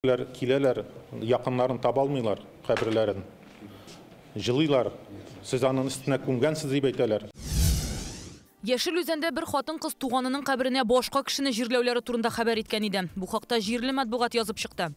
Киләләр, якыннарын таба алмыйлар, каберләрен. Җылыйлар. Сез аның өстенә күмгәнсез дип әйтәләр. Яшел Үзәндә бер хатын-кыз туганының каберенә башка кешене җирләүләре турында хәбәр иткән иде. Бу хакта җирле матбугат язып чыкты.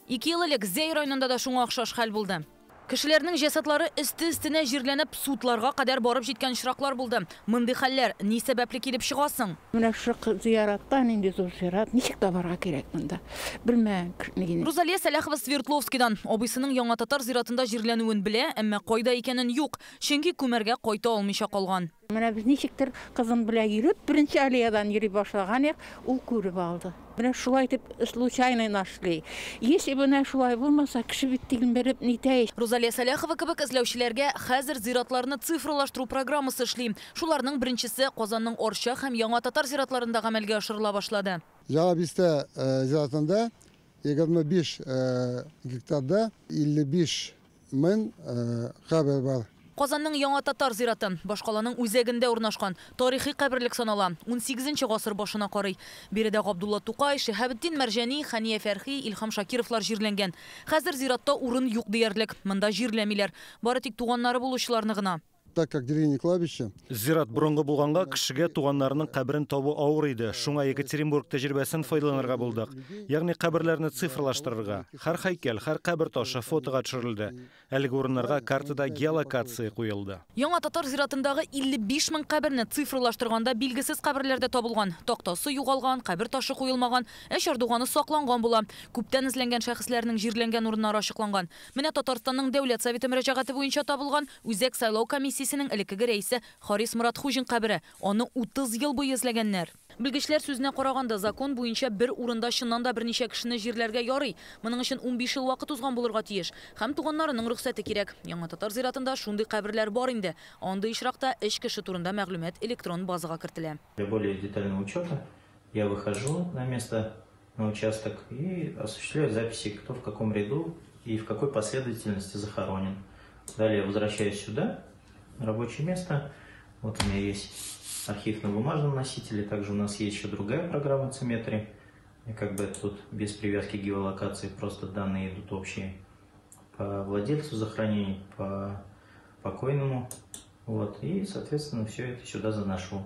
2 ел элек Зәй районында да шуңа охшаш хәл булды. Кешеләрнең җәсадлары өсте-өстенә җирләнеп, судларга кадәр барып җиткән очраклар булды. Мондый хәлләр ни сәбәпле килеп чыга соң? Менә шушы зыяратта нинди зур зират, ничек табарга кирәк монда? Белмәгән кешене. Рузалия Сәләхова Свердловскийдан. Абыйсының Яңа Татар зиратында җирләнүен белә, әмма кайда икәнен юк. Чөнки күмәргә кайта алмыйча калган. Менә без ничектер кызым белән йөреп, беренче аллеядан йөри башлаган идек, ул күреп алды. Менә шулай дип случайно нашли. Если менә шулай булмаса, кеше бит тилмереп нитә. Рузалия Сәләхова кебек эзләүчеләргә хәзер зиратларны цифрлаштыру программасы эшли. Шуларның беренчесе Казанның Арча һәм Яңа Татар зиратларында гамәлгә ашырыла башлады. Яңа Бистә зиратында 25 гектарда 55 мең кабер бар. Казанның Яңа Татар зираты башкаланың үзәгендә урнашкан тарихи каберлек санала. 18 гасыр башына карый. Биредә Габдулла Тукай, Шиһабетдин Мәрҗани, Хәния Фәрхи, Илһам Шакировлар җирләнгән. Хәзер зиратта урын юк диярлек. Монда җирләмиләр. Бары тик туганнары булучыларны гына. Так как деревня кладбище. Зират борынгы булганга кешегә туганнарының каберен табу авыр иде. Шуңа Екатеринбург тәҗрибәсен файдаланырга булдык. Ягъни каберләрне цифрлаштырырга. Һәр һәйкәл, һәр кабер ташы фотога төшерелде. Әлеге урыннарга картада геолокация куелды. Яңа Татар зиратындагы 55 мең каберне цифрлаштырганда билгесез каберләр дә табылган. Тактасы югалган, кабер ташы куелмаган, ә чардуганы сакланган була. Күптән эзләнгән шәхесләрнең җирләнгән урыннары ачыкланган. Менә Татарстанның Дәүләт Советы мөрәҗәгате буенча табылган Үзәк сайлау комиссиясенең элеккеге рәисе Харис Моратхуҗин кабере. Аны 30 ел буе эзләгәннәр. Белгечләр сүзенә караганда, закон буенча бер урында чыннан да берничә кешене җирләргә ярый. Моның өчен 15 ел вакыт узган булырга тиеш. Һәм туганнарының рөхсәте кирәк. Яңа Татар зиратында шундый каберләр бар инде. Андый очракта өч кеше турында мәгълүмат электрон базага кертелә. Для более детального учета я выхожу на место, на участок и осуществляю записи, кто в каком ряду и в какой последовательности захоронен. Далее возвращаюсь сюда, на рабочее место. Вот у меня есть архив на бумажном носителе. Также у нас есть еще другая программа Цеметри. И тут без привязки к геолокации просто данные идут общие по владельцу захоронений, по покойному. И, соответственно, все это сюда заношу.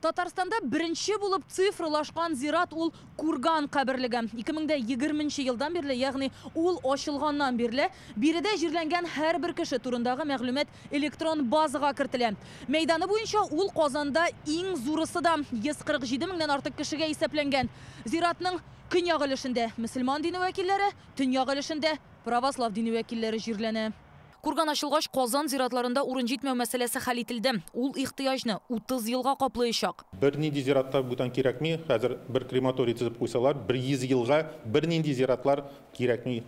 Татарстанда беренче булып цифрлашкан зират ул Курган каберлеге. Ике мең дә егерменче елдан бирле, ягъни ул ачылганнан бирле, биредә җирләнгән һәрбер кеше турындагы мәгълүмат электрон базага кертелә. Мәйданы буенча ул Казанда иң зурысы да 147 меңнән артык кешегә исәпләнгән. Зиратның көньяк өлешендә мөселман дине вәкилләре, төньяк өлешендә православ дине вәкилләре җирләнә. Курган ачылгач, Казан зиратларында урын җитмәү мәсьәләсе хәл ителде. Ул ихтыяҗны 30 елга каплаячак. Бернинди зиратта бүтән кирәкми. Хәзер бер крематорий төзеп куйсалар, бер йөз елга бернинди зиратлар кирәкми,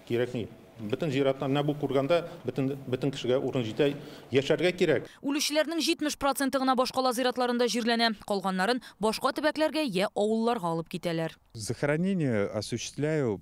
кирәкми. Бөтен зиратлар менә бу Курганда бөтен кешегә урын җитә, яшәргә кирәк. Үлүчеләрнең 70% гына башкала зиратларында җирләнә. Калганнарын башка төбәкләргә я авылларга алып китәләр. Захоронение осуществляю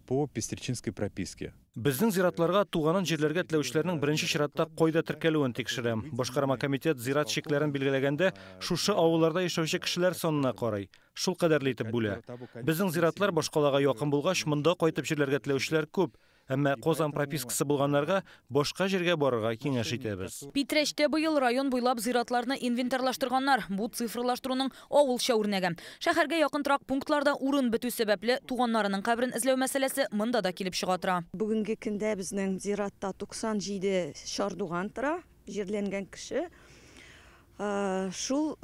по пестречинской прописке. Безнең зиратларга туганын җирләргә теләүчеләрнең беренче чиратта кайда теркәлүен тикшерәм. Башкарма комитет зират чикләрен билгеләгәндә шушы авылларда яшәүче кешеләр санына карый. Шул кадәрле итеп бүлә. Безнең зиратлар башкалага якын булгач, монда кайтып җирләргә теләүчеләр күп. Әмма Казан пропискасы булганнарга башка җиргә барырга киңәш итәбез. Питрәчтә быел район буйлап зиратларны инвентарлаштырганнар. Бу цифрлаштыруның авылча үрнәге. Шәһәргә якын торак пунктларда урын бетү сәбәпле туганнарының каберен эзләү мәсьәләсе монда да килеп чыга тора. Бүгенге көндә безнең зиратта 97 чардуган тора, җирләнгән кеше. Шул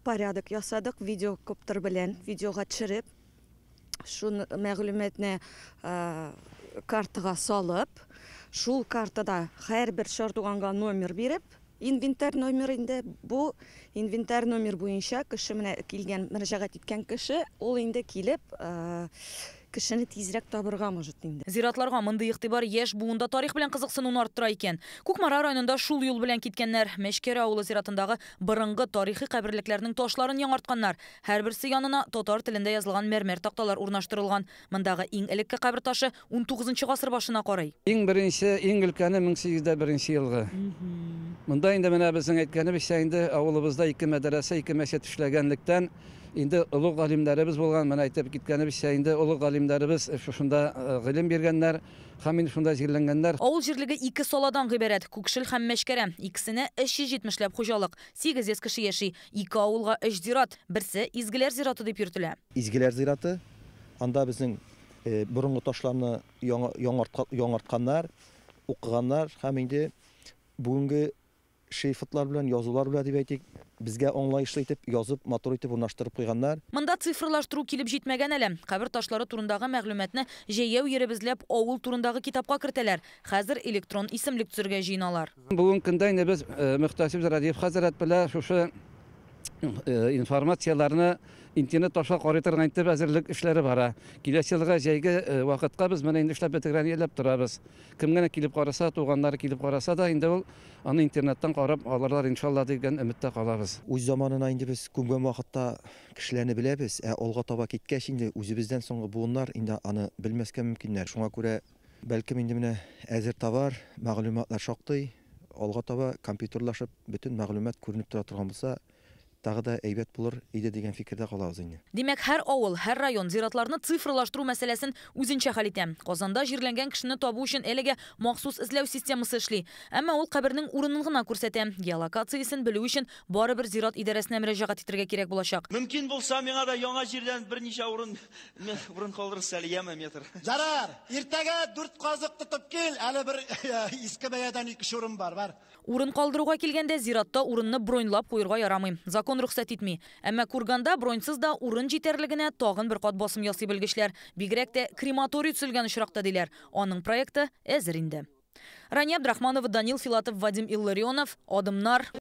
порядок ясадык видеокоптер белән, видеога төшереп, шул мәгълүматны картага салып, шул картада һәрбер чардуганга номер биреп, инвентарь номер инде, бу инвентарь номер буенча кеше менә килгән, мөрәҗәгать иткән кеше, ул инде килеп, кешене тизрәк табырга может инде. Зиратларга мондый игътибар яшь буында тарих белән кызыксынуны арттыра икән. Кукмара районында шул юл белән киткәннәр. Мәчкәрә авылы зиратындагы борынгы тарихи каберлекләрнең ташларын яңартканнар. Һәрберсе янына татар телендә язылган мәрмәр такталар урнаштырылган. Мондагы иң элекке кабер ташы унтугызынчы гасыр башына карый. Иң беренче, иң өлкәне мең сигез йөз дә беренче елгы. Монда инде менә безнең әйткәнебезчә инде авылыбызда ике мәдрәсә, ике мәчет эшләгәнлектән Инде олуг галимнәребез булган, менә әйтеп киткәнебезчә, инде олуг галимнәребез шушында гыйлем биргәннәр һәм инде шунда җирләнгәннәр. Авыл җирлеге ике саладан гыйбарәт: Күкшел һәм Мәчкәрә. Икесенә 370ләп хуҗалык, 800 кеше яши. Ике авылга өч зират. Берсе Изгеләр зираты дип йөртелә. Изгеләр зираты. Анда безнең борынгы ташларны яңартканнар, укыганнар һәм инде бүгенге шрифтлар белән, язулар белән дип әйтик, безгә аңлаешлы итеп язып, матур итеп урнаштырып куйганнар. Монда цифрлаштыру килеп җитмәгән әле. Кабер ташлары турындагы мәгълүматны җәяү йөреп эзләп авыл турындагы китапка кертәләр. Хәзер электрон исемлек төзергә җыеналар. Бүгенге көндә инде без мөхтәсиб Радиев хәзрәт белән шушы информацияләрне интернет аша карый торган итеп әзерлек эшләре бара. Киләсе елга җәйге вакытка без менә инде эшләп бетергән ниятләп торабыз. Кем генә килеп караса, туганнары килеп караса да, инде ул аны интернеттан карап алырлар иншалла дигән өметтә калабыз. Үз заманына инде без күмгән вакытта кешеләрне беләбез, ә алга таба киткәч инде үзебездән соңгы буыннар инде аны белмәскә мөмкиннәр. Шуңа күрә бәлкем инде менә әзер товар, мәгълүматлар шактый, алга таба компьютерлашып бөтен мәгълүмат күренеп тора торган булса, тагы да әйбәт булыр иде дигән фикердә калабыз инде. Димәк, һәр авыл, һәр район зиратларны цифрлаштыру мәсьәләсен үзенчә хәл итә. Казанда җирләнгән кешене табу өчен әлегә махсус эзләү системасы эшли. Әмма ул кабернең урынын гына күрсәтә. Геолокациясен белү өчен барыбер зират идарәсенә мөрәҗәгать итәргә кирәк булачак. Мөмкин булса, миңа да яңа җирдән берничә урын калдырырсыз әле, яме метр. Зарар, иртәгә 4 казык тотып кил, әле бер иске бәядән 2 урын бар, бар. Урын калдыруга килгәндә зиратта урынны броньлап куерга ярамый. Закон рөхсәт итми. Әмма Курганда броньсыз да урын җитәрлегенә тагын бер кат басым ясый белгечләр. Бигрәк тә крематорий төзелгән очракта диләр. Аның проекты әзер инде. Рания Абдрахманова, Данил Филатов, Вадим Илларионов. Адымнар.